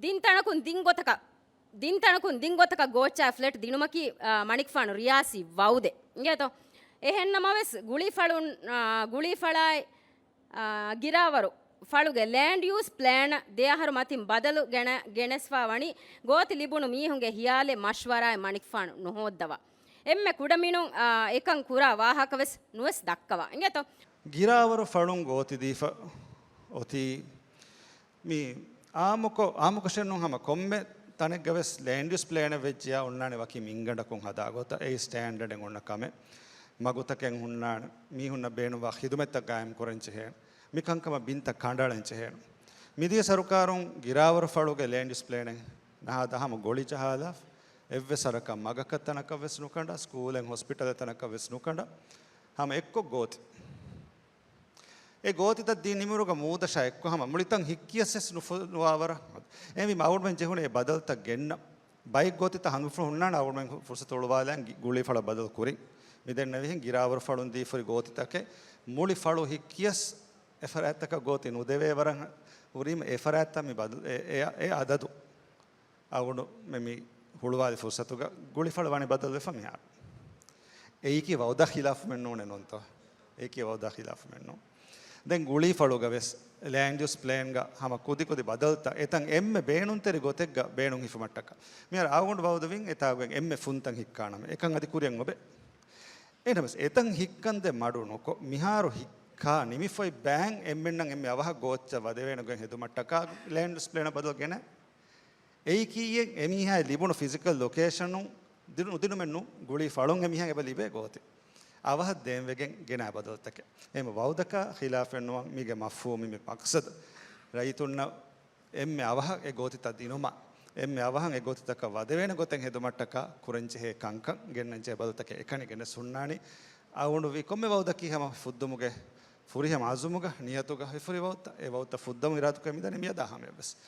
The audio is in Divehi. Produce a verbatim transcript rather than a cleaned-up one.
ދިން ތަނަކުން ދިން ގޮތަކަށް، ދިން ތަނަކުން ދިން ގޮތަކަށް ގޯއްޗާ ފްލެޓް ދިނުމަކީ، އާ، މަނިކުފާނު ރިޔާސީ ވައުދެއް. އިނގޭތޯ؟ އެހެންނަމަވެސް ގުޅީފަޅުން، އާ، ގުޅީފަޅާއި، އާ، ގިރާވަރު ފަޅުގެ ލޭންޑް ޔޫސް ޕްލޭނަށް ދެ އަހަރު މަތިން ބަދަލު ގެނަ-، ގެނެސްފާ ވަނީ ގޯތި ލިބުނު މީހުންގެ ހިޔާލެއް މަޝްވަރާއެއް މަނިކުފާނު ނުހޯއްދަވާ. އެންމެ ކުޑަމިނުން، އާ، އެކަން ކުރާ ވާހަކަވެސް ނުވެސް ދައްކަވާ. އިނގޭތޯ؟ ގިރާވަރު ފަޅުން ގޯތި ދީފަ އޮތީ މި އާއްމުކޮށް، އާއްމުކޮށެއް ނޫން ހަމަ ކޮންމެ ތަނެއްގަވެސް ލޭންޑް ޔޫސް ޕްލޭނެއް ވެއްޖިޔާ އޮންނާނެ ވަކި މިންގަނޑަކުން ހަދާ ގޮތަށް އެއީ ސްޓޭންޑަޑެއް އޮންނަ ކަމެއް. މަގުތަކެއް ހުންނާނެ، މީހުންނަށް ބޭނުންވާ ޚިދުމަތްތައް ގާއިމް ކުރަން ޖެހޭނެ. މި ކަންކަމަށް ބިންތައް ކަނޑައަޅަން ޖެހޭނެ. މިދިޔަ ސަރުކާރުން ގިރާވަރު ފަޅުގެ ލޭންޑް ޔޫސް ޕްލޭނެއް ނަހަދާ ހަމަ ގޮޅި ޖަހާލާފަ، އެއްވެސް ހަރަކާ މަގަކަށް ތަނަކަށް ވެސް ނުކަނޑާ، ސްކޫލެއް ހޮސްޕިޓަލެއް ތަނަކަށް ވެސް ނުކަނޑާ، ހަމަ އެއްކޮށް ގޯތި. އެ ގޯތިތައް ދީ ނިމުރުގަ މޫދަށާ އެއްކޮށް ހަމަ މުޅިތަން ހިއްކިޔަސް ވެސް ނުފު-، ނުވާވަރަށް. އެހެންވީމަ އަޅުގަނޑުމެން ޖެހުނީ އެ ބަދަލުތައް ގެންނަ. ބައެއް ގޯތިތައް ހަނދުމަފުޅު ހުންނާނެ އަޅުގަނޑުމެން ފުރުސަތު ހުޅުވާލަން ގި-، ގުޅީފަޅަށް ބަދަލު ކުރިން. މި ދެންނެވިހެން ގިރާވަރު ފަޅުން ދީފަހުރި ގޯތިތަކެއް މުޅި ފަޅު ހިއްކިޔަސް އެ ފަރާތްތަކަށް ގޯތި ނުދެވޭ ވަރަށް ހުރީމަ އެ ފަރާތްތައް މި ބަދަލު-، އެ، އެ، އެ އަދަދު. އަޅުގަނޑުމެން މި ހުޅުވާލި ފުރުސަތުގަ ގުޅިފަޅު ވަނީ ބަދަލުވެފަ މިހާރު. އެއީކީ ވައުދާ ޚިލާފުމެއް ނޫނޭ ނޫންތޯ؟ އެއީކީ ވައުދާ ޚިލާފުމެއް ނޫން. ދެން ގުޅީފަޅުގަ ވެސް ލޭންޑް ޔޫސް ޕްލޭންގަ ހަމަ ކުދި ކުދި ބަދަލުތައް އެތަން އެންމެ ބޭނުންތެރި ގޮތެއްގަ ބޭނުން ހިފުމަށްޓަކާ. މިހާރު އަޅުގަނޑު ވައުދުވިން އެތާގައި އެންމެ ފުންތަން ހިއްކާނަމޭ. އެކަން އަދި ކުރިއަށް އޮވޭ. އެހެނަސް އެތަން ހިއްކަންދެން މަޑު ނުކޮށް، މިހާރު ހިއްކާ ނިމިފައި ބައިން އެންމެންނަށް އެންމެ އަވަހަށް ގޯއްޗަށް ވަދެވޭނެ ގޮތް ހެދުމަށްޓަކާ ލޭންޑް ޔޫސް ޕްލޭނަށް ބަދަލު ގެނައި. އެއީކީއެއް އެމީހާއަށް ލިބުނު ފިޒިކަލް ލޮކޭޝަނުން ދިނު-، ނުދިނުމެއް ނޫން، ގުޅީ ފަޅުން އެމީހާ އެބަ ލިބޭ ގޯތި. އަވަހަށް ދޭންވެގެން ގެނައި ބަދަލުތަކެއް. އެހެން ވައުދަކާ ޚިލާފެއް ނުވަން މީގެ މަފްހޫމީ މި މަޤްޞަދު. ރައްޔިތުންނަށް އެންމެ އަވަހަށް އެ ގޯތިތައް ދިނުމަށް، އެންމެ އަވަހަށް އެ ގޯތިތަކަށް ވަދެވޭނެ ގޮތެއް ހެދުމަށްޓަކާ ކުރަންޖެހޭ ކަންކަން ގެންނަންޖެހޭ ބަދަލުތަކެއް އެކަނި ގެނެސް ހުންނާނީ. އަޅުގަނޑު ވީ ކޮންމެ ވައުދަކީ ހަމަ ފުއްދުމުގެ ފުރިހަމަ އަޒުމުގަ، ނިޔަތުގަ ހިފުރި ވައުދުތައް. އެ ވައުދުތައް ފުއްދަމުން އިރާދަކުރެ މިދަނީ މިއަދާ ހަމަޔަށްވެސް.